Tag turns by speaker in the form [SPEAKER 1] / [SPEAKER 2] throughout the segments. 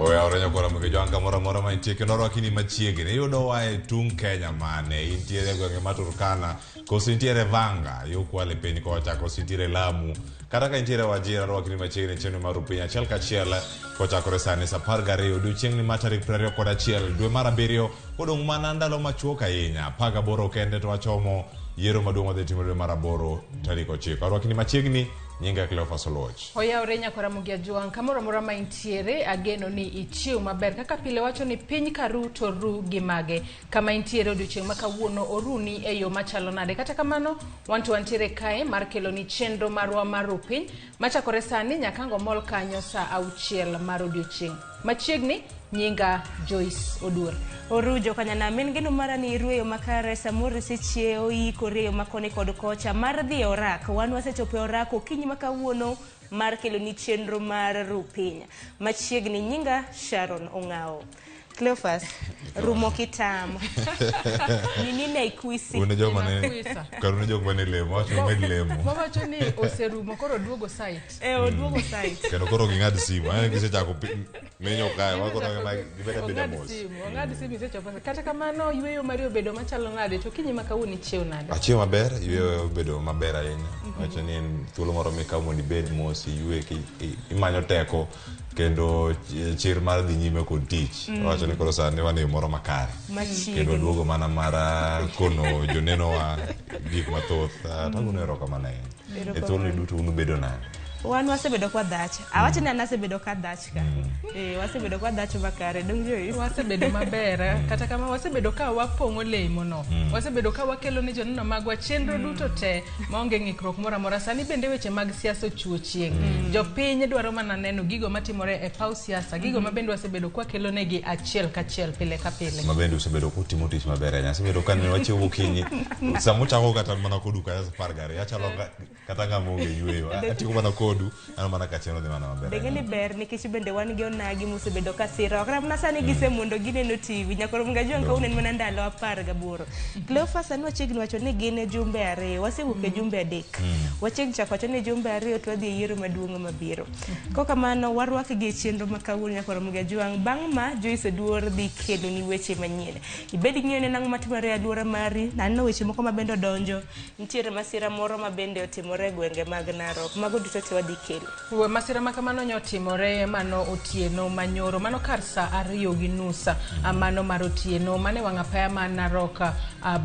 [SPEAKER 1] Oyawore nyakwara Muge Jwang' kamoro amora ma intie kendo arwaki ni machiegni. Iyudowa e tung' Kenya mane? Intiere e gwenge ma Turkana, koso intiere Vanga, yo Kwale piny kocha, koso intiere Lamu. Kata ka intiere Wajir, arwaki ni machiegni e chenro mar Rupiny achiel kachiel kochakore sani sa 12 odiochieng'ni ma tarik 21 dwe mar abiriyo kodong' mana ndalo machuok ahinya 18 kende to wachomo yiero maduong' madhi timore dwe mar aboro tarik 9. Arwaki ni machiegni, nyinga Cleophas Oluoch.
[SPEAKER 2] Oyawre nyakwara Ramogi Ajwang', kamoro amora ma intiere, ageno ni ichiew maber. Kaka pile wacho ni piny ka ru to ru gi mage. Kama intiere odiochieng' ma kawuono oruni e yo machalo nade. Kata kamano, wan to wantiere kae mar keloni chenro marwa mar ru piny machakore sani nyaka ang' omol kanyo sa 6 mar odiochieng'. Machiegni, nyinga Joyce Oduor.
[SPEAKER 3] Orujo kanyanam en geno mara ni irweyo makare samoro isechiewo iikori e yo ma koni kod kocha mar dhi e orak. Wan wasechopo e orak okinyi ma kawuono mar keloni chenro mar ru piny. Machiegni nyinga Sharon Ong'awo. Cleophas, rumo kitam. Nini ne ikwisi.
[SPEAKER 1] Un e joma ne
[SPEAKER 2] Inakwisa.
[SPEAKER 1] kar un e jok mane lemo, wacho ni med lemo.
[SPEAKER 2] Wawacho ni oserumo koro oduogo site.
[SPEAKER 3] Eh, oduogo site.
[SPEAKER 1] Kendo koro ging'ad simu, aneno gisechako menyo kae, wakoro gibed abeda
[SPEAKER 2] Ong'ad
[SPEAKER 1] mos.
[SPEAKER 2] simu, ong'ad simu isechopo. Kata kamano yweyo mari obedo machalo nade to okinyi ma kawuono ichiew nade?
[SPEAKER 1] Achiew maber, yweyo obedo maber ahinya. Wacho ni en thuolo moro mikawo mondo ibed mos, iywe, imanyo teko kendo chir mar dhi nyime kod tich. Wacho ni koro sani wan e yo moro makare.
[SPEAKER 3] Machiegni.
[SPEAKER 1] Kendo duogo mana mar kono jonenowa gik mathoth. Tagono erokamano ahinya. E thuoloni duto un ubedo nade?
[SPEAKER 3] Wan wasebedo kwa dhach. Awacho ni an asebedo ka dhach ka. Eh, wasebedo kwa dhach makare. Dong Joyce.
[SPEAKER 2] Wasebedo maber kata kama wasebedo ka wapong'o lemo no. Wasebedo ka wakelo ne joneno magwa chenro duto te maonge ng'ikruok moro amora. Sani bende weche mag siasa ochuo chieng'. Jopiny dwaro mana neno gigo matimore e paw siasa, gigo ma bende wasebedo kwakelo negi achiel kachiel pile ka pile.
[SPEAKER 1] Ma bende usebedo kutimo tich maber ahinya. Asebedo ka ne wachiew gokinyi. Sama uchako kata mana kodu kata sa 12 achalo kata ng'ama onge yueyo. Atieko mana kodu, aneno mana ka chenro dhi mana maber
[SPEAKER 3] Bende
[SPEAKER 1] ahinya.
[SPEAKER 3] ni ber nikech bende wan gi onagi mosebedo ka siro. Kata mana sani gisemondo gineno TV. Nyakoro Mgajwang' kawuono en mana ndalo 18. Cleophas sani wachiegni wacho ni gin jumbe 2. Wasewuok e jumbe 3. Wachiegni chako wacho ni jumbe 2 to wadhi e yiero maduong' mabiro. Kok kamano warwakgi e chenro ma kawuono Nyakoro Mgajwang'. Bang' ma Joyce Oduor dhi kelo ni weche manyien. Ibed ing'eyo ni nang'o matimore e alwora mari. Aneno weche moko ma bende odonjo. Nitiere masira moro ma bende otimore e gwenge mag Narok. Mago duto te wadhi kelo.
[SPEAKER 2] We masira ma kamano nyotimore mano otieno manyoro mano kar saa 2:30 mano mar otieno mane wang' apaya ma Narok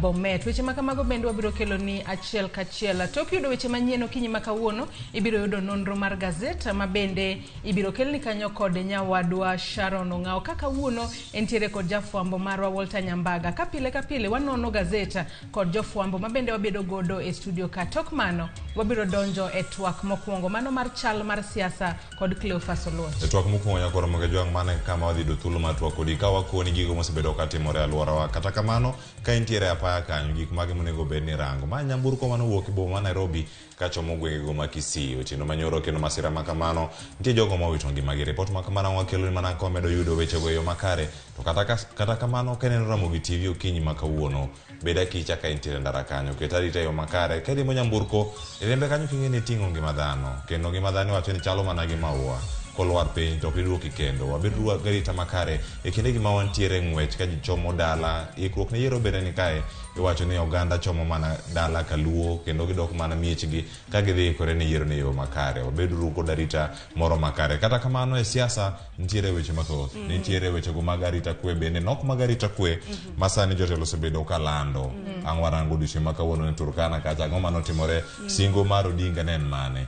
[SPEAKER 2] Bomet. Weche ma kamago bende wabiro kelo ni achiel kachiel. Tok yudo weche manyien okinyi ma kawuono ibiro yudo nonro mar gazet ma bende ibiro kelni kanyo kod nyawadwa Sharon Ong'awo. Ka kawuono entiere kod jafwambo marwa Walter Nyambaga. Ka pile ka pile wanono gazet kod jofwambo ma bende wabedo godo e studio ka. Tok mano wabiro donjo e twak mokwongo mano mar chal mar siasa kod Cleophas Oluoch.
[SPEAKER 1] E twak mokwongo Nyakwar Ramogi Ajwang' mano e kama wadhi yudo thuolo mar twak kodi ka wakoni gigo mosebedo katimore e alworawa. Kata kamano, ka intiere e apaya kanyo, gik mage monego bed ni irango. Ma nyamburko mane owuok e boma ma Nairobi kachomo gwengego ma Kisii otieno manyoro kendo masira ma kamano nitie jogo ma owito ngimagi. Ripot ma kamano wakelo ni mana ka wamedo yudo wechego e yo makare. To kata kamano ka ineno Ramogi TV okinyi ma kawuono, bed akicha ka intiere e ndara kanyo, ket arita e yo makare. Ka iriembo nyamburko, iriembe kanyo king'e ni iting'o ngima dhano. Kendo ngima dhano iwacho ni chalo mana gi maua, kolwar piny to ok diduoki kendo. Wabed uru gi arita makare e kindegi ma wantiere e ng'wech ka ji chomo dala. Ikruok ne yiero bende ni kae, iwacho ni oganda chomo mana dala kaluo kendo gidok mana miechgi ka gidhi ikore ne yiero ne yo makare. Wabed uru kod arita moro makare. Kata kamano e siasa nitiere weche mathoth. Nitiere wechego mag arita kwe bende nok mag arita kwe ma sani jotelo osebedo ka lando. Ang' warango odiochieng' ma kawuono ni Turkana kacha ang'o mane otimore, singo mar Odinga ne en mane?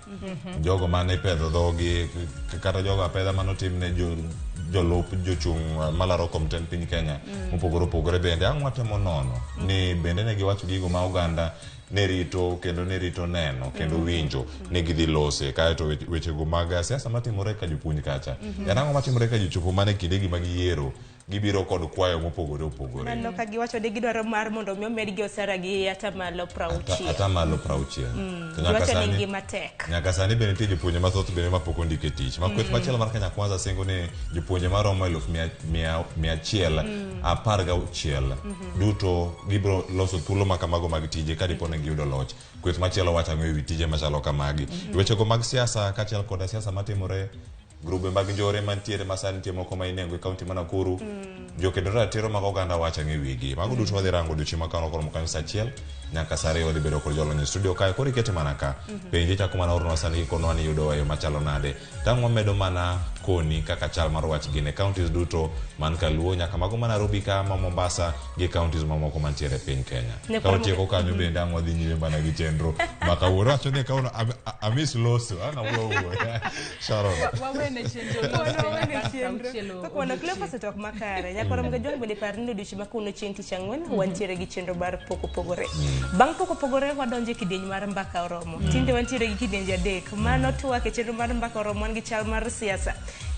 [SPEAKER 1] Jogo mane ipedho dhogi kata jogo apedha mane otimne jolup jochung' malaro kom tend piny Kenya mopogore opogore bende ang' watemo nono ni bende ne giwacho gigo ma oganda ne rito kendo ne rito neno kendo winjo ni gidhi lose. Kaeto wechego mag siasa matimore ka jopuonj kacha en ang'o matimore ka jochopo mana e kindegi mag yiero gibiro kod kwayo mopogore opogore.
[SPEAKER 3] Aneno ka giwacho ni gidwaro mar mondo mi omedgi osara gi atamalo 60.
[SPEAKER 1] Atamalo 60. To nyaka
[SPEAKER 3] Giwacho ni
[SPEAKER 1] sani
[SPEAKER 3] ngima tek.
[SPEAKER 1] Nyaka sani bende nitie jopuonje mathoth bende mapok ondik e tich. Ma kweth machielo mar Kenya Kwanza singo ni jopuonje maromo eluf mia achiel 16 duto gibiro loso thuolo ma kamago mag tije ka dipo ni giyudo loch. Kweth machielo wacho ang'o ewi tije machalo kamagi. Wechego mag siasa kaachiel koda siasa matimore Grube mag njore mantiere ma sani nitie moko ma inego e kaunti ma Nakuru. Jokedo ratiro mag oganda wacho ang'e wigi. Mago duto wadhi rango odiochieng' ma kawuono koromo kanyo saa achiel nyaka saa ariyo wadhi bedo kod jolony e studio kae. Koro ikete mana ka. Penje chako mana ornwa sani kikonwa ni iyudowa e yo machalo nade. Tang' wamedo mana koni kaka chal mar wach gin e counties duto man kaluo nyaka mago ma Nairobi ka ma Mombasa gi counties mamoko mantiere e piny Kenya.
[SPEAKER 3] Ne
[SPEAKER 1] Ka
[SPEAKER 3] koro-
[SPEAKER 1] otieko kanyo bende ang' wadhi nyime mana gi chenro ma kawuono. Wacho ni kawuono Amis loso, ang' awuo wuoyo. Sharon.
[SPEAKER 2] Wawene chenro
[SPEAKER 3] Kwana
[SPEAKER 2] los
[SPEAKER 3] wene
[SPEAKER 2] nyaka saa
[SPEAKER 3] chenro.
[SPEAKER 2] auchiel
[SPEAKER 3] Kaka wana
[SPEAKER 2] odiochieng'.
[SPEAKER 3] Cleophas otwak makare. Nyakwara Mgajwang' bende par ni odiochieng' ma kawuono chieng' tich ang'wen wantiere gi chenro mar pok opogore. Bang' pok opogore wadonjo e kidieny mar mbaka oromo. Tinde wantiere gi kidienje adek. Mano twak e chenro mar mbaka oromo wan gi chal mar siasa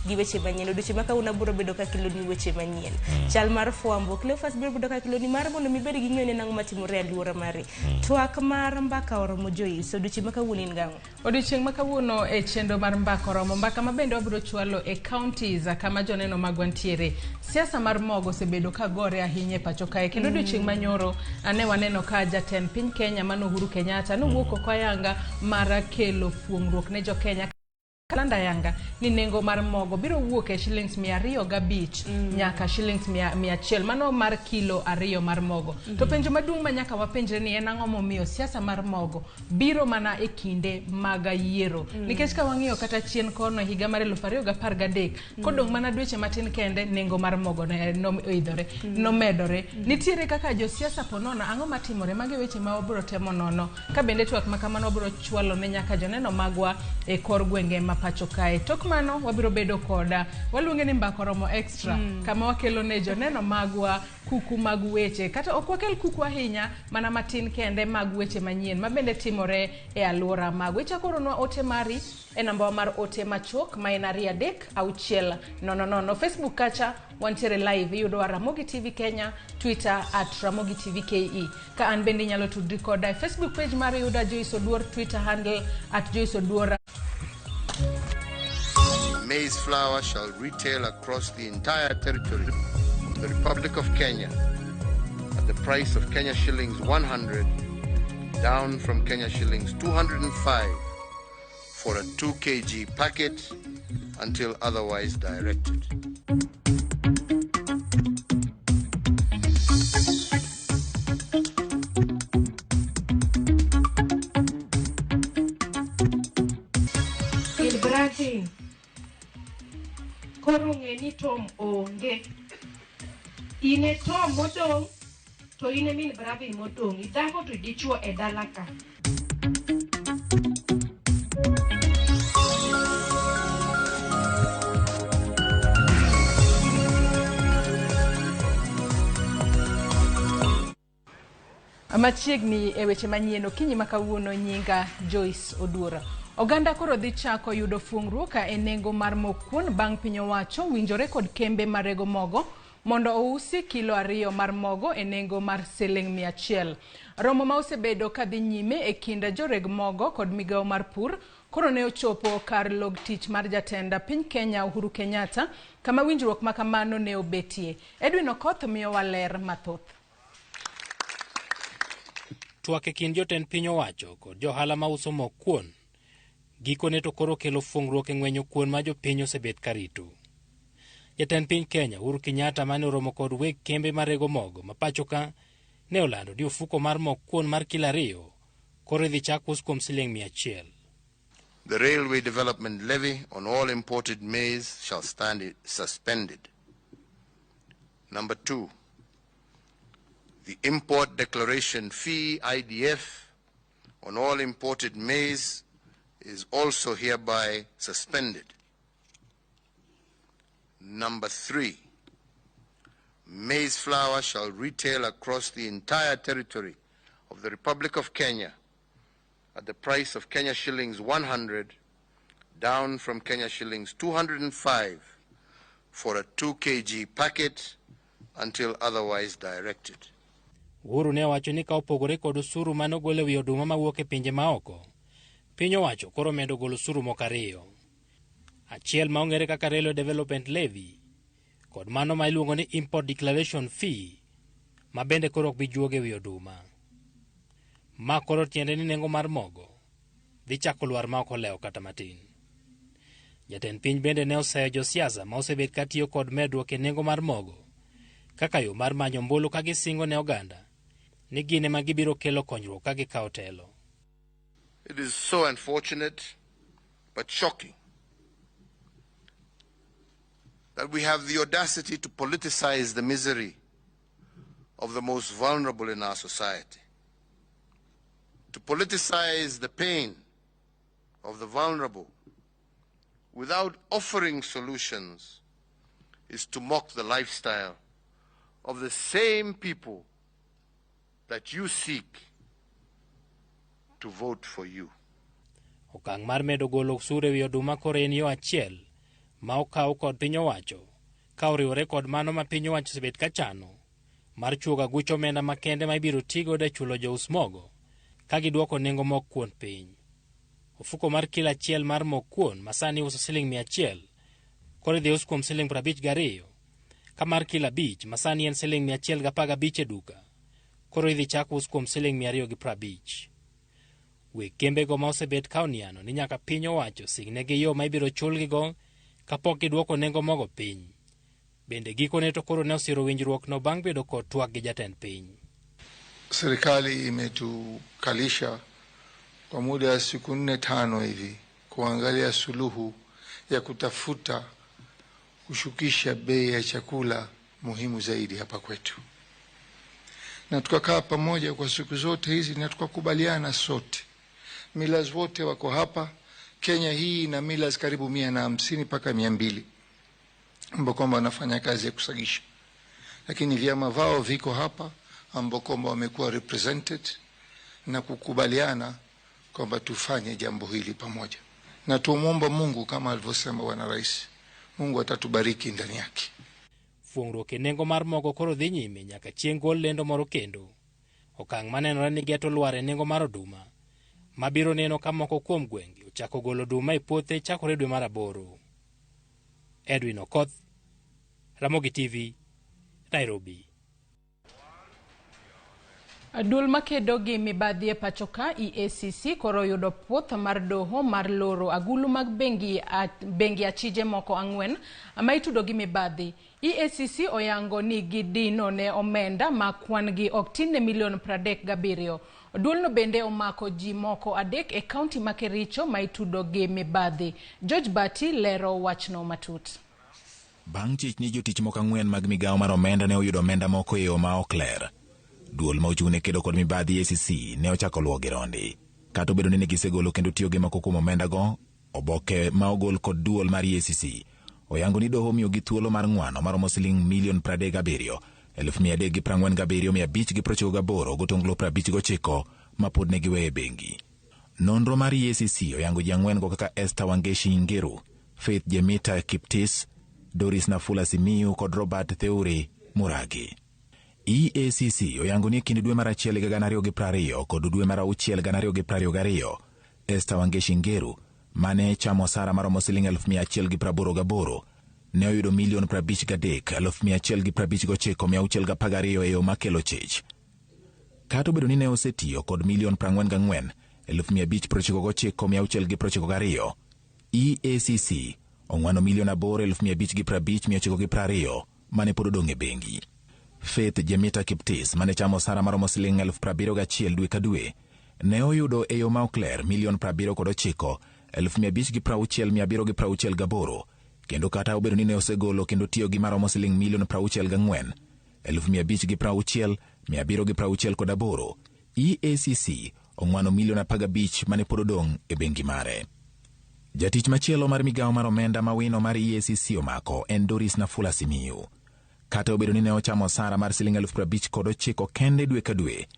[SPEAKER 3] gi weche manyien. Odiochieng' ma kawuono abiro bedo ka keloni weche manyien. Chal mar fwambo. Cleophas biro bedo ka keloni mar mondo mi ibed gi ng'eyo ni nang'o matimore e alwora mari. Twak mar mbaka oromo Joyce. Odiochieng' ma kawuono in gang'o?
[SPEAKER 2] Odiochieng' ma kawuono e chenro mar mbaka oromo mbaka ma bende wabiro chwalo e counties kama joneno magwa ntiere. Siasa mar mogo osebedo ka gore ahinya e pacho kae kendo odiochieng' manyoro ne waneno ka jatend piny Kenya mano Uhuru Kenyatta nowuok oko ayanga mar kelo fuong'ruok ne jo Kenya lando ayanga ni nengo mar mogo biro wuok e shillings 205 nyaka shillings 100, mano mar kilo 2 mar mogo. To penjo maduong' ma nyaka wapenjre ni en ang'o momiyo siasa mar mogo biro mana e kinde mag yiero. Nikech ka wang'iyo kata chien kono e higa mar 2013 kodong' mana dweche matin kende nengo mar mogo ne noidhore, nomedore. Nitiere kaka josiasa ponono ang'o matimore, magi weche ma wabiro temo nono. Ka bende twak ma kamano wabiro chwalo ne nyaka joneno magwa e kor gwenge ma pacho kae. Tok mano wabiro bedo koda waluonge ni mbaka oromo extra kama wakelo ne joneno magwa kuku mag weche kata ok wakel kuku ahinya mana matin kende mag weche manyien ma bende timore e alwora magwa. Ichako oronwa ote mari e nambawa mar ote machuok ma en 236 000. Facebook kacha wantiere live, iyudowa Ramogi TV Kenya, Twitter at Ramogi TV KE. Ka an bende inyalo tudri koda e Facebook page mar yuda Joyce Oduor, Twitter handle at Joyce Oduor.
[SPEAKER 4] Maize flour shall retail across the entire territory of the Republic of Kenya at the price of Kenya shillings 100, down from Kenya shillings 205 for a 2 kg packet until otherwise directed.
[SPEAKER 5] Ilbrati. Koro ng'e ni Tom onge. In e Tom modong' to in e min Bravin modong'. Idhako to dichuo e dala ka.
[SPEAKER 2] Machiegni e weche manyien okinyi ma kawuono nyinga Joyce Oduor. Oganda koro dhi chako yudo fuong'ruok e nengo mar mok kuon bang' piny owacho winjore kod kembe marego mogo mondo ousi kilo 2 mar mogo e nengo mar siling 100. Romo ma osebedo ka dhi nyime e kind joreg mogo kod migawo mar pur koro ne ochopo kar log tich mar jatend piny Kenya Uhuru Kenyatta kama winjruok ma kamano ne obetie. Edwin Okoth miyowa ler mathoth.
[SPEAKER 6] Twak e kind jotend piny owacho kod johala mauso mok kuon gikone to koro kelo fuong'ruok e ng'wenyo kuon ma jopiny osebet ka rito. Jatend piny Kenya Uhuru Kenyatta mane oromo kod weg kembe marego mogo ma pacho ka ne olando ni ofuko mar mok kuon mar kilo 2 koro idhi chak us kuom siling 100.
[SPEAKER 4] The Railway Development Levy on all imported maize shall stand suspended. Number 2, the Import Declaration Fee, IDF, on all imported maize is also hereby suspended. Number 3, maize flour shall retail across the entire territory of the Republic of Kenya at the price of Kenya shillings 100, down from Kenya shillings 205 for a 2 kg packet until otherwise directed.
[SPEAKER 6] Uhuru ne owacho ni ka opogore kod osuru mane ogol e wi oduma mawuok e pinje maoko, piny owacho koro medo golo osuru moko 2. Achiel ma ong'ere kaka Railway Development Levy kod mano ma iluongo ni Import Declaration Fee ma bende koro ok bi juogo e wi oduma. Ma koro tiende ni nengo mar mogo dhi chako lwar ma ok olewo kata matin. Jatend piny bende ne oseyo josiasa ma osebet ka tiyo kod medruok e nengo mar mogo kaka yo mar manyo ombulu ka gisingo ne oganda ni gin ema gibiro kelo konyruok ka gikawo telo.
[SPEAKER 4] It is so unfortunate but shocking that we have the audacity to politicize the misery of the most vulnerable in our society, to politicize the pain of the vulnerable without offering solutions is to mock the lifestyle of the same people that you seek to vote for you.
[SPEAKER 6] Okang' mar medo golo osuru ewi oduma koro en yo achiel ma okaw kod piny owacho ka oriwore kod mano ma piny owacho osebet ka chano mar chuogo aguch omenda makende ma ibiro tigodo e chulo jous mogo ka giduoko nengo mok kuon piny. Ofuko mar kilo achiel mar mok kuon ma sani iuso siling 100 koro idhi us kuom siling 52, ka mar kilo 5 ma sani en siling 115 e duka koro idhi chak us kuom siling 250. Weg kembego ma osebet ka oniano ni nyaka piny owacho singnegi yo ma ibiro chulgigo kapok giduoko nengo mogo piny. Bende gikone to koro ne osiro winjruokno bang' bedo kod twak gi jatend piny.
[SPEAKER 4] Serikali imetukalisha kwa muda wa siku 4 5 hivi kuangalia suluhu ya kutafuta kushukisha bei ya chakula muhimu zaidi hapa kwetu, na tukakaa pamoja kwa siku zote hizi na tukakubaliana sote. Millers wote wako hapa. Kenya hii ina millers karibu 150 mpaka 200 ambao kwamba wanafanya kazi ya kusagisha, lakini vyama vao viko hapa ambao kwamba wamekuwa represented na kukubaliana kwamba tufanye jambo hili pamoja, na tumuomba Mungu kama alivyosema Bwana Rais, Mungu atatubariki ndani yake.
[SPEAKER 6] Fuongruok e nengo mar mogo koro dhi nyime nyaka chieng' gol lendo moro kendo. Okang' manenore ni geto lwar e nengo mar oduma mabiro neno ka moko kuom gwenge ochako golo oduma e puothe chakore dwe mar 8. Edwin Okoth, Ramogi TV, Nairobi.
[SPEAKER 2] Duol makedo gi mibadhi e pacho ka EACC koro oyudo puoth mar doho mar loro agulu mag bengi achije moko 4 ma itudo gi mibadhi. EACC oyango ni gidino ne omenda ma kwan gi ok tin ne milion 37. Duolno bende omako ji moko 3 e kaunti ma Kericho ma itudo gi mibadhi. George Bati lero wachno matut.
[SPEAKER 7] Bang' chich ni jotich moko 4 mag migawo mar omenda ne oyudo omenda moko e yo ma ok ler. Duol ma ochung' ne kedo kod mibadhi EACC ne ochako luwo gi rondi. Kata obedo ni ne gisegolo kendo tiyo gi moko kuom omendago, oboke ma ogol kod duol mar EACC oyango ni doho omiyogi thuolo mar ng'wano maromo siling milion 37 347 598 gotonglo 59 ma pod ne giweyo e bengi. Nonro mar EACC oyango ji 4 go kaka Esther Wangeshi Ngeru, Faith Jemita Kiptis, Doris Nafula Simiyu kod Robert Theuri Muragi. EACC oyango ni e kind dwe mar 1 higa 2020 kod dwe mar 6 2022, Esther Wangeshi Ngeru mane chamo osara maromo siling 188 ne oyudo milion 53 159 612 e yo makelo chich. Kata obedo ni ne osetiyo kod milion 44 599 692, EACC ong'wano milion 8 550 920 mane pod odong' e bengi. Faith Jemita Kiptis mane chamo osara maromo siling 71,000 dwe ka dwe ne oyudo e yo ma ok ler milion 79 560 768, kendo kata obedo ni ne osegolo kendo tiyo gi maromo siling milion 64 560 768, EACC ong'wano milion 15 mane pod odong' e bengi mare. Jatich machielo mar migawo mar omenda mawino mar EACC omako en Doris Nafula Simiyu. Kata obedo ni ne ochamo osara mar siling 59,000 kende dwe ka dwe,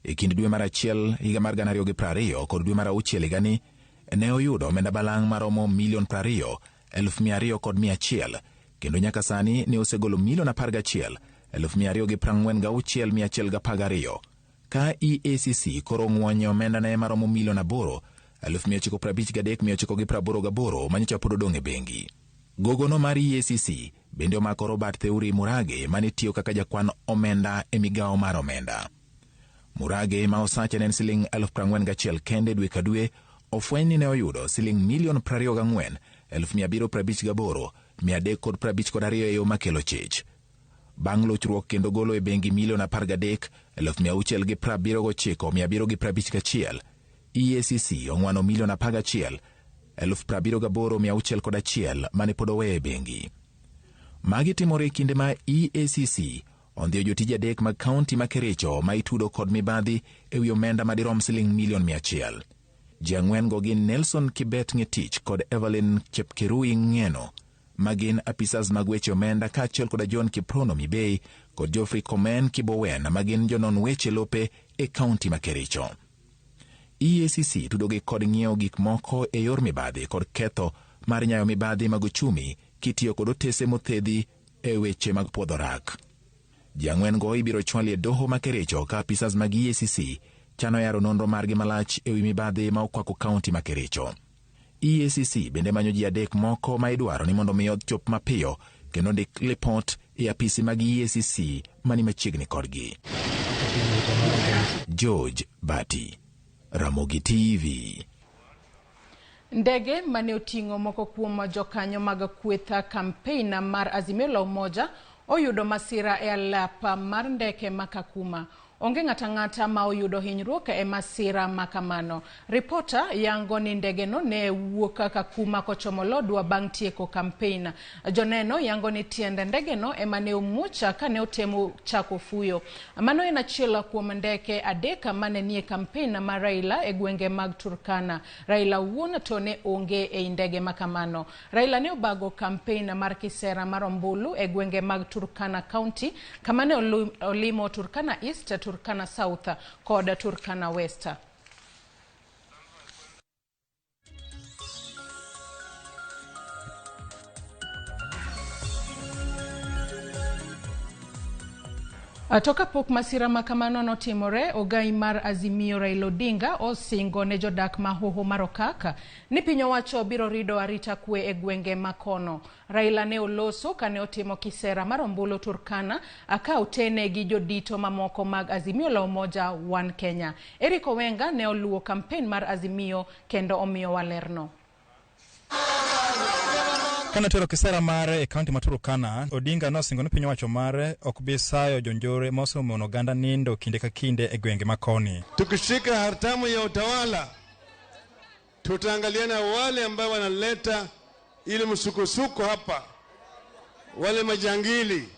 [SPEAKER 7] e kind dwe mar 1 higa mar 2020 kod dwe mar 6 higani, ne oyudo omenda balang' maromo milion 20 200,100, kendo nyaka sani ne osegolo milion 11 246 112, ka EACC koro ng'wonyo omenda ne maromo milion 8 953 988 manyocha pod odong' e bengi. Gogono mar EACC bende omako Robert Theuri Murage mane tiyo kaka jakwan omenda e migawo mar omenda. Murage ma osache ne en siling 41,000 kende dwe ka dwe, ofweny ni ne oyudo siling milion 24 758, 352 e yo makelo chich. Bang' lochruok kendo golo e bengi milion 13, 679, 751, EACC ong'wano milion 11, 78, 601 mane pod oweyo e bengi. Magi timore e kinde ma EACC ondhiyo jotije 3 mag kaunti ma Kericho ma itudo kod mibadhi e wi omenda madirom siling milion 100. Ji 4 go gin Nelson Kibet Ng'etich kod Evelyn Chepkirui Ng'eno ma gin apisas mag weche omenda kaachiel koda John Kiprono Mibei kod Geoffrey Komen Kibowen ma gin jonon weche lope e kaunti ma Kericho. EACC tudogi kod ng'iewo gik moko e yor mibadhi kod ketho mar nyayo mibadhi mag ochumi kitiyo kod otese mothedhi e weche mag puodho rak. Ji 4 go ibiro chwali e doho ma Kericho ka apisas mag EACC chano yaro nonro margi malach e wi mibadhi ma okwako kaunti ma Kericho. EACC bende manyo ji 3 moko ma idwaro ni mondo mi ochop mapiyo kendo ndik lipot e apisi mag EACC mani machiegni kodgi. George Bati, Ramogi TV.
[SPEAKER 2] Ndege mane oting'o moko kuom jokanyo mag kweth kampein mar Azimio la Umoja oyudo masira e alap mar ndeke ma Kakuma. Onge ng'ata ng'ata ma oyudo hinyruok e masira ma kamano. Ripota yango ni ndegeno ne wuok Kakuma kochomo Lodwar bang' tieko kampein. Joneno yango ni tiend ndegeno ema ne omuoch kane otemo chako fuyo. Mano en achiel kuom ndeke 3 mane nie kampein mar Raila e gwenge mag Turkana. Raila wuon to ne onge ei ndege ma kamano. Raila ne obago kampein mar kisera mar ombulu e gwenge mag Turkana County kama ne olimo Turkana East, Turkana South kod Turkana West. To kapok masira ma kamano notimore, ogai mar Azimio Raila Odinga osingo ne jodak ma Hoho mar Okak ni piny owacho biro rido arita kwe e gwenge makono. Raila ne oloso kane otimo kisera mar ombulu Turkana ka otene gi jodito mamoko mag Azimio la Umoja One Kenya. Eric Owenga ne oluwo kampen mar Azimio kendo omiyo walerno.
[SPEAKER 8] Kane otero kisera mare e kaunti ma Turkana, Odinga nosingo ni piny owacho mare ok bi sayo jonjore ma osemono oganda nindo kinde ka kinde e gwenge makoni.
[SPEAKER 9] Tukishika hatamu ya utawala, tutaangaliana wale ambao wanaleta ile msukosuko hapa, wale majangili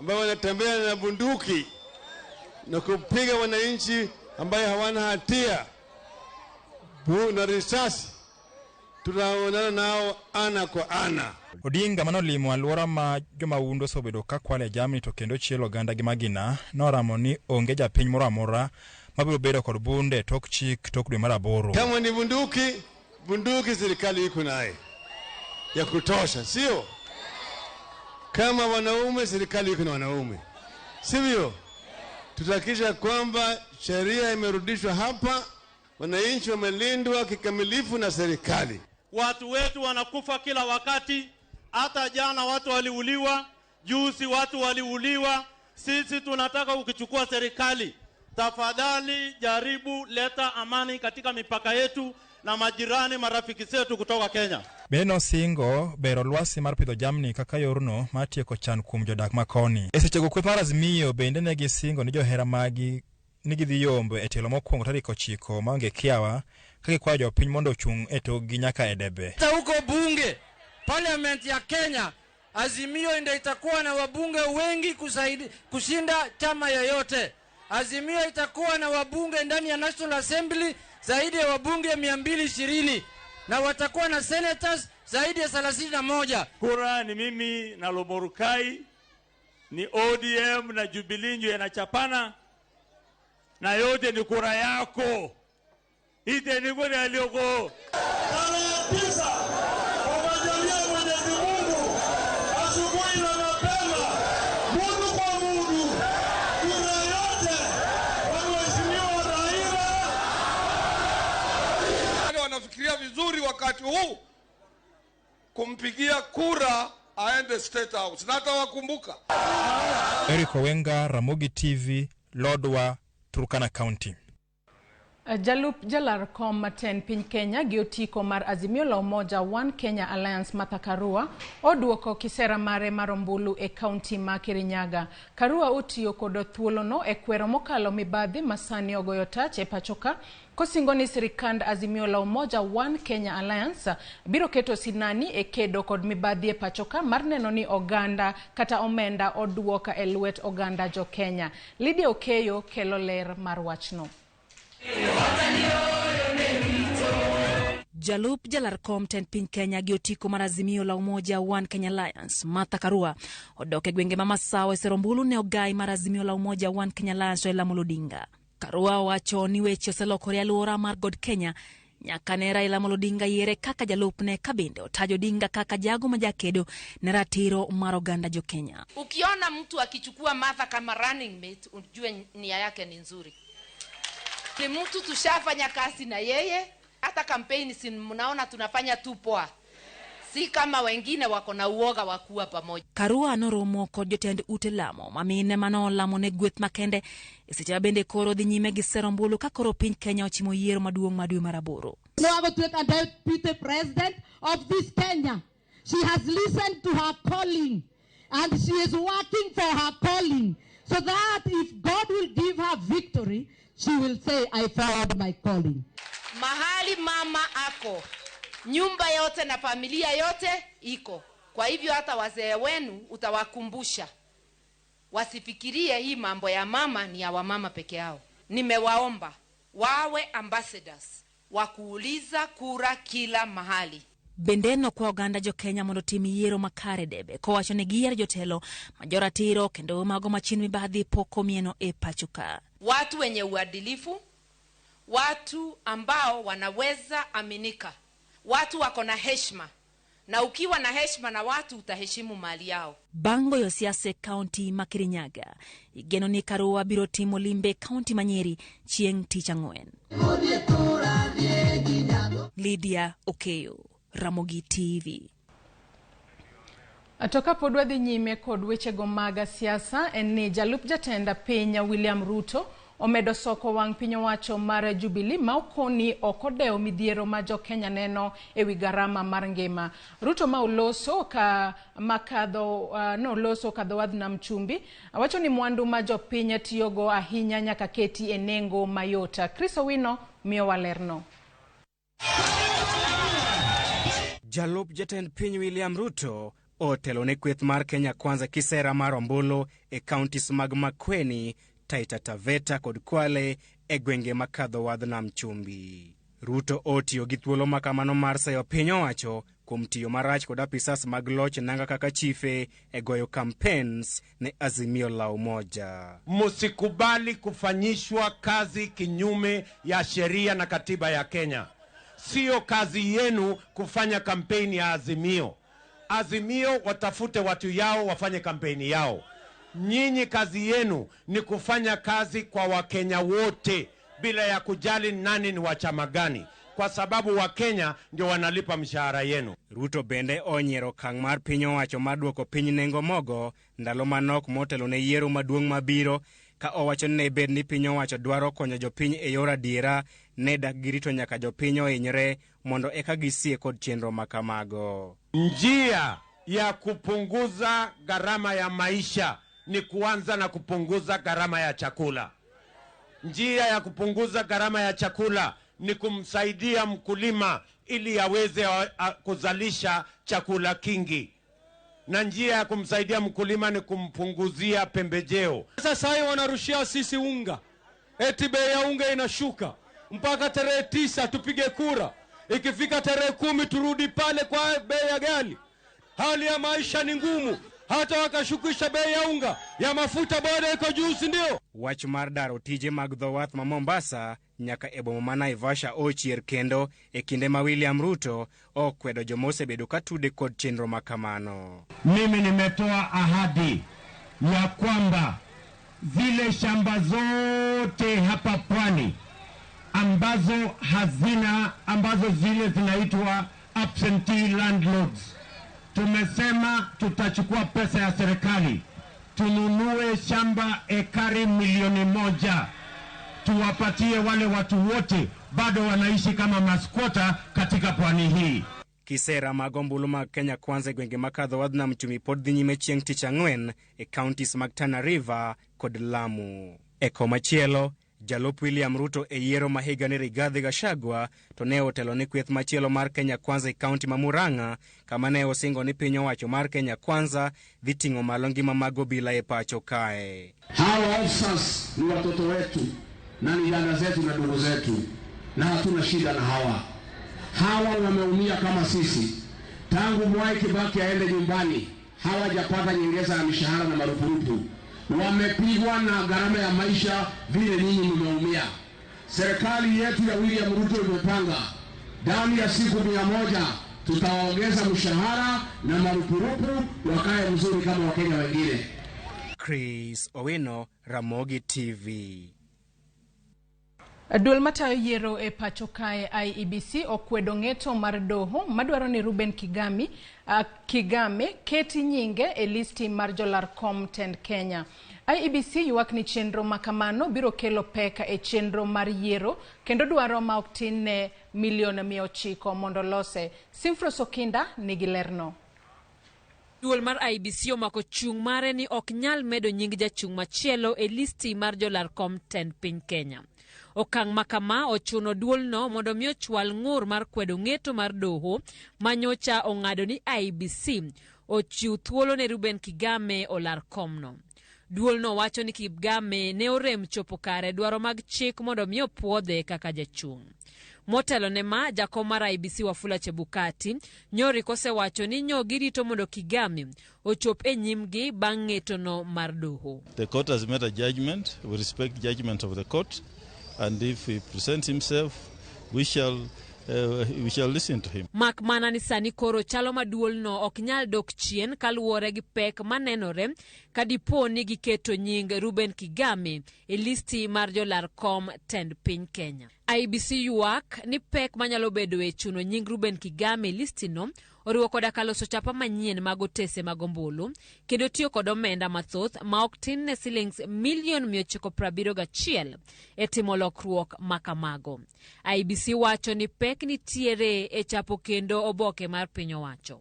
[SPEAKER 9] ambao wanatembea na bunduki na kupiga wananchi ambao hawana hatia na risasi. Tutaonana nao ana kwa ana.
[SPEAKER 8] Odinga manolimo alwora ma jomaundo osebedo ka kwalo e jamni to kendo chielo oganda gi magina noramo ni onge japiny moro amora mabiro bedo kod bunde tok chik tok dwe mar 8.
[SPEAKER 9] Kama ni bunduki, bunduki serikali iko naye ya kutosha, sio? Kama wanaume, serikali iko na wanaume, sivyo? Tutahakikisha kwamba sheria imerudishwa hapa, wananchi wamelindwa kikamilifu na serikali.
[SPEAKER 10] Watu wetu wanakufa kila wakati. Hata jana watu waliuliwa, juzi watu waliuliwa. Sisi tunataka ukichukua serikali, tafadhali jaribu leta amani katika mipaka yetu na majirani marafiki zetu kutoka Kenya.
[SPEAKER 8] Bende nosingo bero lwasi mar pidho jamni kaka yorno mar tieko chan kuom jodak makoni. E sechego kweth mar Azimio bende ne gisingo ni johera magi ni gidhi yombo e tielo mokwongo tarik 9 maonge kiawa ka gikwayo jopiny mondo ochung' e tokgi nyaka e debe.
[SPEAKER 11] Hata huko bunge, parliament ya Kenya, Azimio ndio itakuwa na wabunge wengi kushinda chama yoyote. Azimio itakuwa na wabunge ndani ya National Assembly zaidi ya wabunge 220 na watakuwa na senators zaidi ya 31.
[SPEAKER 10] Kura ni mimi na Lomorukai, ni ODM na Jubilee ndio yanachapana, na yote ni kura yako. Ite ni kura yako.
[SPEAKER 12] Tarehe 9 kwa majalia ya Mwenyezi Mungu, asubuhi na mapema, mundu kwa mundu, kura yote kwa Mheshimiwa Raila.
[SPEAKER 13] Wale wanafikiria vizuri wakati huu kumpigia kura aende State House, na hatawakumbuka.
[SPEAKER 8] Eric Owenga, Ramogi TV, Lodwar, Turkana County.
[SPEAKER 2] Jalup jalar kom matend piny Kenya gi otiko mar Azimio la Umoja One Kenya Alliance Martha Karua oduoko kisera mare mar ombulu e kaunti ma Kirinyaga. Karua otiyo kod thuolono e kwero mokalo mibadhi ma sani ogoyo tach e pachoka kosingo ni sirikand Azimio la Umoja One Kenya Alliance biro keto sinani e kedo kod mibadhi e pachoka mar neno ni oganda kata omenda oduoka e lwet oganda jo Kenya. Lydia Okeyo kelo ler mar wachno.
[SPEAKER 14] Jalup jalar kom tend piny Kenya gi otiko mar Azimio la Umoja One Kenya Alliance Martha Karua odok e gwenge ma Masawa e sero ombulu ne ogai mar Azimio la Umoja One Kenya Alliance Raila Amolo Odinga. Karua owacho ni weche oselokore e alwora mar God Kenya nyaka ne Raila Amolo Odinga yiere kaka jalupne ka bende otajo Odinga kaka jago ma jakedo ne ratiro mar oganda jo Kenya.
[SPEAKER 15] Ukiona mtu akichukua Martha kama running mate, ujue nia yake ni nzuri. Ni mtu tushafanya kazi na yeye, hata kampeni si mnaona tunafanya tu poa. Si kama wengine wako na uoga wa kuwa pamoja.
[SPEAKER 14] Karua noromo kod jotend ute lamo mamine manolamo ne gweth makende e seche ma bende koro dhi nyime gi sero ombulu ka koro piny Kenya ochimo yiero maduong' ma dwe mar aboro.
[SPEAKER 16] Noagotueka deputy president of this Kenya. She has listened to her calling and she is working for her calling so that if God will give her victory, she will say, I followed my calling.
[SPEAKER 15] Mahali mama ako, nyumba yote na familia yote iko. Kwa hivyo hata wazee wenu utawakumbusha. Wasifikirie hii mambo ya mama ni ya wamama peke yao. Nimewaomba wawe ambassadors wa kuuliza kura kila mahali.
[SPEAKER 14] Bende nokwa oganda jo Kenya mondo otim yiero makare debe kowacho ni giyiero jotelo ma joratiro kendo mago machien mibadhi pok omieno e pacho ka.
[SPEAKER 15] Watu wenye uadilifu, watu ambao wanaweza aminika, watu wako na heshima, na ukiwa na heshima na watu utaheshimu mali yao.
[SPEAKER 14] Bang' goyo siasa e kaunti ma Kirinyaga, igeno ni Karua biro timo limbe e kaunti ma Nyeri chieng' tich ang'wen. Lydia Okeyo, Ramogi TV.
[SPEAKER 2] To kapod wadhi nyime kod wechego mag siasa en ni jalup jatend piny William Ruto omedo soko wang' piny owacho mar Jubilee ma okoni ok odewo midhiero ma jo Kenya neno ewi garama mar ngima. Ruto ma oloso ka makadho noloso kadho wadh nam chumbi wacho ni mwandu ma jopiny tiyogo ahinya nyaka keti e nengo mayot. Chris Owino miyo walerno.
[SPEAKER 17] Jalup jatend piny William Ruto otelo ne kweth mar Kenya Kwanza kisera mar ombulu e counties mag Makueni, Taita Taveta kod Kwale e gwenge makadho wadh nam chumbi. Ruto otiyo gi thuolo makamano mar sayo piny owacho kuom tiyo marach kod apisas mag loch nanga kaka chife e goyo campaigns ne Azimio la Umoja.
[SPEAKER 18] Musikubali kufanyishwa kazi kinyume ya sheria na katiba ya Kenya. Sio kazi yenu kufanya kampeni ya Azimio. Azimio watafute watu yao wafanye kampeni yao. Nyinyi kazi yenu ni kufanya kazi kwa Wakenya wote bila ya kujali nani ni wa chama gani, kwa sababu Wakenya ndio wanalipa mshahara yenu.
[SPEAKER 17] Ruto bende onyiero okang' mar piny owacho mar duoko piny nengo mogo ndalo manok motelo ne yiero maduong' mabiro, ka owacho ni ne bed ni piny owacho dwaro konyo jopiny e yor adiera, ne dak girito nyaka jopiny ohinyre mondo eka gisie kod chenro makamago.
[SPEAKER 18] Njia ya kupunguza gharama ya maisha ni kuanza na kupunguza gharama ya chakula. Njia ya kupunguza gharama ya chakula ni kumsaidia mkulima ili aweze kuzalisha chakula kingi. Na njia ya kumsaidia mkulima ni kumpunguzia pembejeo.
[SPEAKER 19] Sasa hivi wanarushia sisi unga. Eti bei ya unga inashuka. Mpaka tarehe 9 tupige kura. Ikifika tarehe 10 turudi pale kwa bei ya ghali. Hali ya maisha ni ngumu. Hata wakashukisha bei ya unga, ya mafuta bado iko juu, si ndio?
[SPEAKER 17] Wach mar daro tije mag dho wath ma Mombasa nyaka e boma ma Naivasha ochier kendo e kinde ma William Ruto okwedo joma osebedo ka tude kod chenro makamano.
[SPEAKER 18] Mimi nimetoa ahadi ya kwamba zile shamba zote hapa pwani ambazo hazina, ambazo zile zinaitwa absentee landlords, tumesema tutachukua pesa ya serikali tununue shamba ekari 1,000,000 tuwapatie wale watu wote bado wanaishi kama maskwota katika pwani hii.
[SPEAKER 17] Kisera mag ombulu mag Kenya Kwanza e gwenge makadho wadh nam chumbi pod dhi nyime chieng' tich ang'wen e counties mag Tana River kod Lamu. E komachielo, jalup William Ruto e yiero ma higani Rigathi Gachagua to ne otelo ne kweth machielo mar Kenya Kwanza e kaunti ma Murang'a kama ne osingo ni piny owacho mar Kenya Kwanza dhi ting'o malo ngima mag obila e pacho kae.
[SPEAKER 20] Hawa officers ni watoto wetu na ni dada zetu na ndugu zetu, na hatuna shida na hawa. Hawa wameumia kama sisi. Tangu Mwai Kibaki aende nyumbani hawajapata nyongeza ya mishahara na marupurupu. Wamepigwa na gharama ya maisha vile nyinyi mmeumia. Serikali yetu ya William Ruto imepanga ndani ya siku 100 tutawaongeza mshahara na marupurupu, wakae mzuri kama Wakenya wengine.
[SPEAKER 17] Chris Owino, Ramogi TV.
[SPEAKER 2] Duol matayo yiero e pacho kae IEBC okwedo ng'eto mar doho madwaro ni Ruben Kigame keti nyinge e listi mar jolar kom tend Kenya. IEBC ywak ni chenro makamano biro kelo pek e chenro mar yiero kendo dwaro ma ok tin ne milion 900 mondo lose. Simfros Okinda nigi lerno.
[SPEAKER 14] Duol mar IEBC omako chung' mare ni ok nyal medo nying jachung' machielo e listi mar jolar kom tend piny Kenya. Okang' makama ochuno duolno mondo mi ochwal ng'ur mar kwedo ng'eto mar doho manyocha ong'ado ni IEBC ochiw thuolo ne Ruben Kigame olar komno. Duolno wacho ni Kigame ne orem chopo kare dwaro mag chik mondo mi opuodhe kaka jachung'. Motelo ne ma, jakom mar IEBC Wafula Chebukati nyori kosewacho ni nyo girito mondo Kigame ochop e nyimgi bang' ng'etono mar doho.
[SPEAKER 21] The court has made a judgment. We respect judgment of the court, and if he presents himself, we shall listen to him.
[SPEAKER 14] Mak mana ni sani koro chalo ma duolno ok nyal dok chien kaluwore gi pek manenore ka dipo ni giketo nying Ruben Kigame e listi mar jolar kom tend piny Kenya. IEBC ywak ni pek manyalo bedo e chuno nying Ruben Kigame e listino oriwo koda ka loso chapa manyien mag otese mag ombulu kendo tiyo kod omenda mathoth ma ok tin ne silings milion 971 e timo lokruok makamago. IEBC wacho ni pek nitiere e chapo kendo oboke mar piny owacho.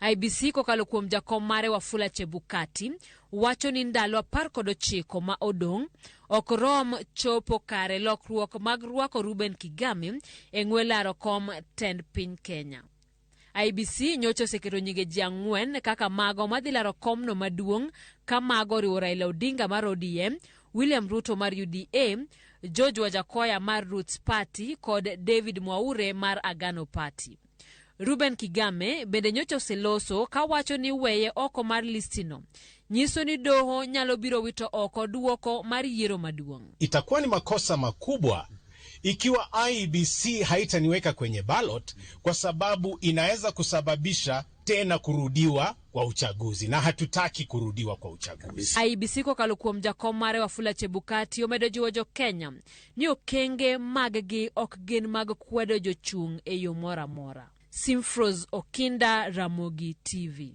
[SPEAKER 14] IEBC kokalo kuom jakom mare Wafula Chebukati wacho ni ndalo 19 ma odong' ok rom chopo kare lokruok mag rwako Ruben Kigame e ng'we laro kom tend piny Kenya. IEBC nyocha oseketo nyinge ji 4 kaka mago madhi laro komno maduong' ka mago oriwo Raila Odinga mar ODM, William Ruto mar UDA, George Wajakoya mar Roots Party kod David Mwaure mar Agano Party. Ruben Kigame bende nyocha oseloso kawacho ni weye oko mar listino nyiso ni doho nyalo biro wito oko duoko mar yiero maduong'.
[SPEAKER 22] Itakuwa ni makosa makubwa ikiwa IEBC haitaniweka kwenye ballot, kwa sababu inaweza kusababisha tena kurudiwa kwa uchaguzi, na hatutaki kurudiwa kwa uchaguzi.
[SPEAKER 14] IEBC kokalo kuom jakom mare Wafula Chebukati omedo jiwo jo Kenya ni okenge mag gi ok gin mag kwedo jochung' e yo moro amora. Simfros Okinda, Ramogi TV.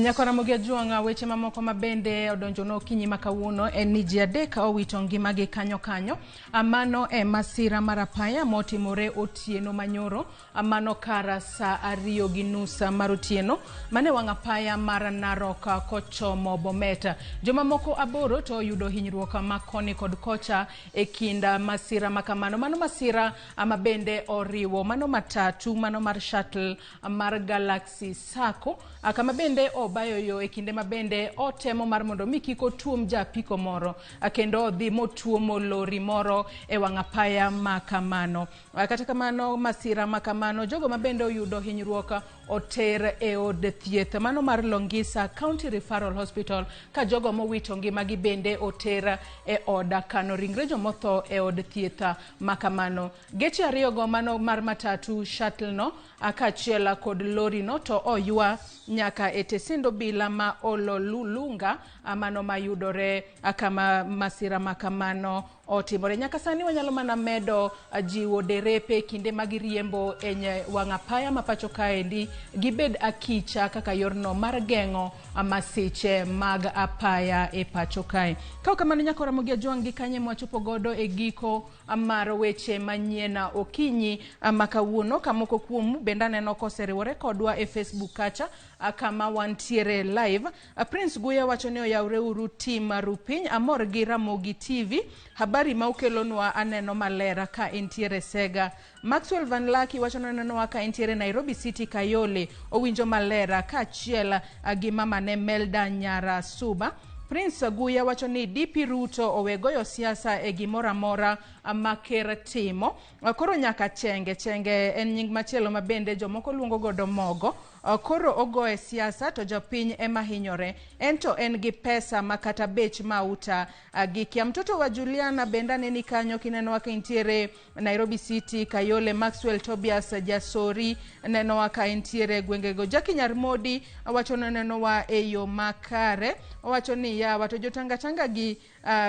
[SPEAKER 2] Nyako Ramogi Ajuang'a, weche mamoko mabende odonjo okinyi ma kawuono en ni ji 3 owito ngimagi kanyo kanyo. Mano e masira mar apaya motimore otieno manyoro, mano kar saa 2:30 mar otieno mane wang' apaya mar Narok kochomo Bomet. Jomamoko 8 to oyudo hinyruok ma koni kod kocha e kind masira makamano. Mano masira mabende oriwo mano matatu, mano mar shuttle mar Galaxy Sacco, kama bende obayo yo e kinde mabende otemo mar mondo mi kik otuom japiko moro kendo odhi motuomo lori moro e wang' apaya makamano. Kata kamano masira makamano jogo mabende oyudo hinyruok oter e od thieth mano mar Longisa County Referral Hospital, ka jogo mowito ngimagi bende oter e od kano ringre jomotho e od thieth makamano. Geche 2 go mano mar matatu shuttle no kaachiel kod lori no to oywa nyaka e tesendo bila ma Ololulunga mano mayudore kama masira makamano otimore. Nyaka sani wanyalo mana medo jiwo derepe kinde ma giriembo e wang' apaya ma pacho kaendi gibed akicha kaka yorno mar geng'o masiche mag apaya e pacho kae. Ka kamano nyaka Ramogi Ajwang' gi kanye mwachopo godo e giko mar weche manyien okinyi ma kawuono, ka moko kuomu bende aneno koseriwore kodwa e Facebook kacha kama wantiere live. Prince Guya wacho ni oyawre uru tim rupiny, amor gi Ramogi TV, habari ma ukelonwa aneno maler ka entiere Sega. Maxwell Van Laki wacho ni onenowa ka entiere Nairobi City Kayole, owinjo maler kaachiel gi mamane Melda Nyara Suba. Prince Guya wacho ni DP Ruto owe goyo siasa e gimoro amora ma ker timo. Koro nyaka chenge, chenge en nying machielo ma bende jomoko luongo godo mogo. Koro ogoye siasa to jopiny ema hinyore. En to en gi pesa ma kata bech mauta gikia. Mtoto wa Juliana bende aneni kanyo kinenowa ka entiere Nairobi City Kayole. Maxwell Tobias Jasori nenowa ka entiere gwengego. Jackie Nyarmodi wacho ni onenowa e yo makare. Owacho ni yawa to jotangatanga gi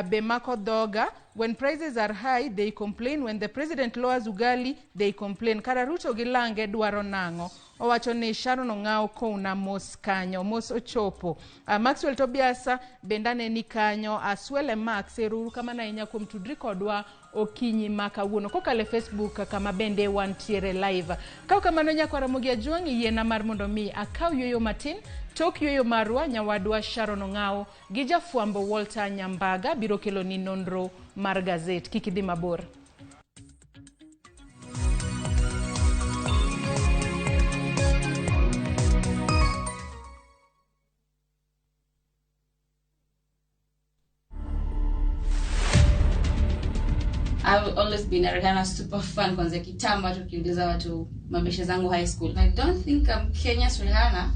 [SPEAKER 2] be mako dhoga. When prices are high, they complain. When the president lowers ugali, they complain. Kara Ruto gi lange dwaro nang'o? Owacho ni Sharon Ong'awo kowna mos kanyo, mos ochopo. Maxwell Tobias bende aneni kanyo. Aswele Max, ero kamano ahinya kuom tudri kodwa okinyi ma kawuono kokalo e Facebook kama bende wantiere live. Kaw kamano nyakwa Ramogi Ajwang', yiena mar mondo mi akaw yueyo matin. Tok yueyo marwa, nyawadwa Sharon Ong'awo gi jafwambo Walter Nyambaga biro keloni nonro mar gazet. Kik idhi mabor.
[SPEAKER 1] I've always been a Rihanna super fan kwanzia kitambo, hata ukiuliza watu mabeshe zangu high school. I don't think I'm Kenya's Rihanna,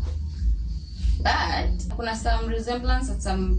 [SPEAKER 1] but kuna some resemblance at some